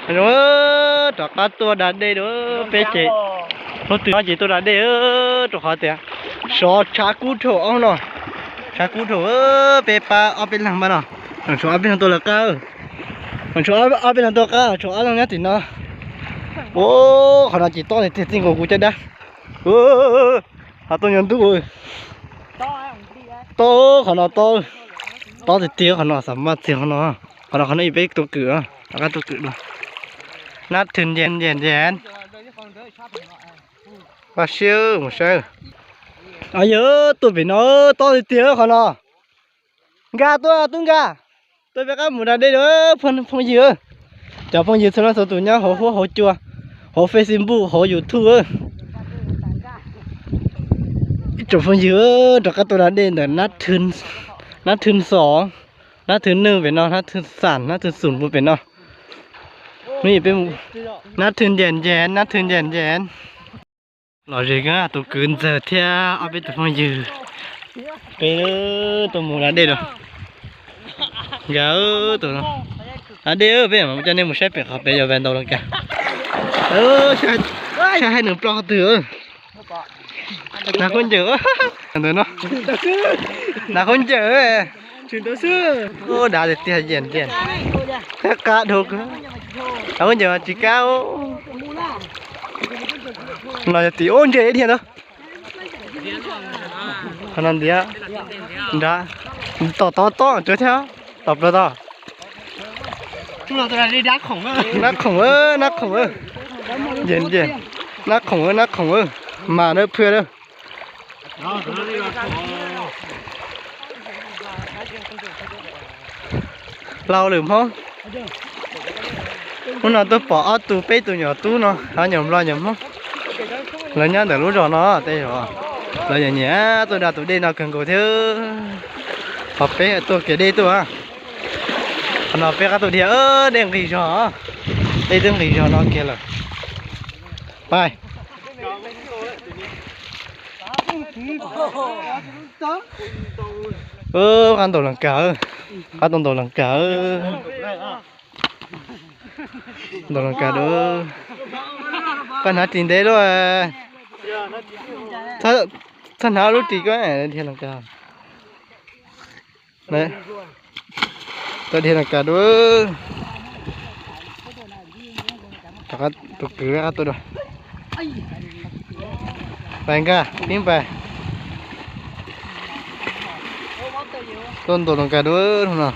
Zoo, rov qab tuaj da dej dua peb ces, hnub twg no ces tuaj da dej rau qhov tias sov tshav kub dhau ob no, tshav kub dhau. Peb pab ob peb leeg pab no, tshuav ob peb leeg tuaj lawv qab, tshuav ob peb leeg tuaj qab, tshuav ob leeg nyob tim no. Ua, qhov no ces tob tiag tiag, txij nkaus kuv caj dab. Ho tuaj nyob ntuj, tob, qhov no tob, tob tiag tiag qhov no, xav maj txiag qhov no. Qhov no qhov no ib peb tuaj kwm, rov qab tuaj kwm dua. Nab thwm nce nce nce. Paj siab mus saib. Yog tuaj pem no, tob tiag tiag qhov no. Nkaj tuaj, tub Nkaj, tuaj peb qab mus da dej dua phooj ywg. Cov phooj ywg txhua leej txhua tus nyob hauv huab hauv cua, hauv Facebook, hauv YouTube. Ib tsoom phooj ywg, rov qab tuaj da dej ntawm nab thwm xom, nab thwm nws pem no, nab thwm xam, nab thwm xum pem no. Nab thwm nce nce, nab thwm nce nce. Lom zem kawg, tus kwv ntxawg thiab ob peb tus phooj ywg, peb tuaj mus da dej lawm. Nkaj, tus da dej, peb mam coj nej mus saib pem qhov pem yuav vas ntaus Loos Kab. Saib hais nws ploj qhov twg. Nas khaub ncaws ntawm no, nas khaub ncaws. Dav tiag tiag, yees yees, qab dhau. Nas khaub ncaws tsis kab. Los yog tim ub ntsia ib dhia ntawd. Qhov no ntiav nrad, tom tod tob tsuav thiab, tom plaws tod. Nab khoom, nab khoom, yees yees, nab khoom, nab khoom, mas dawb phwj lawm. Laus lwm Hmoob, hnub no tuaj pom ob tug peb tug nyuam tub no, ho nyuam Nplog nyuam Hmoob, lawv nyob ntawm lub zos no tej zaum lawv nyiam nyiam tuaj da tus dej no kawg nkaus thiab. Ho peb tuaj kev dej tuaj, qhov no peb qab tuaj dhia, dej nqis zog, dej twb nqis zog no kiag lawm. Pais. Qab ntaus Loos Kab, qab tuaj ntaus Loos Kab. Ntaus Loos Kab dua. Koj hnav ris ntev luaj. Txhob hnav lub ris koj dhia Loos Kab. Tuaj dhia Loos Kab dua. Rov qab tus kwv qab tuaj dua. Pais Nkaj, pib pais. Tuaj ntaus Loos Kab dua hnub no.